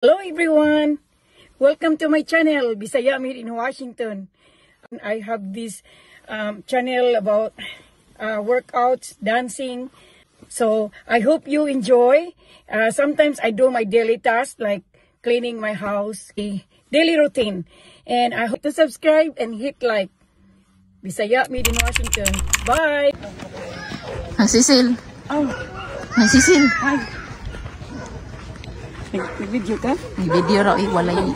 Hello everyone! Welcome to my channel, Bisaya Made in Washington. I have this channel about workouts, dancing. So I hope you enjoy. Sometimes I do my daily tasks like cleaning my house, a daily routine. And I hope to subscribe and hit like. Bisaya Made in Washington. Bye! Hi, Cecil. Oh, Hi, Cecil. Hi! Nag-video ka? May video raw eh. Wala yun.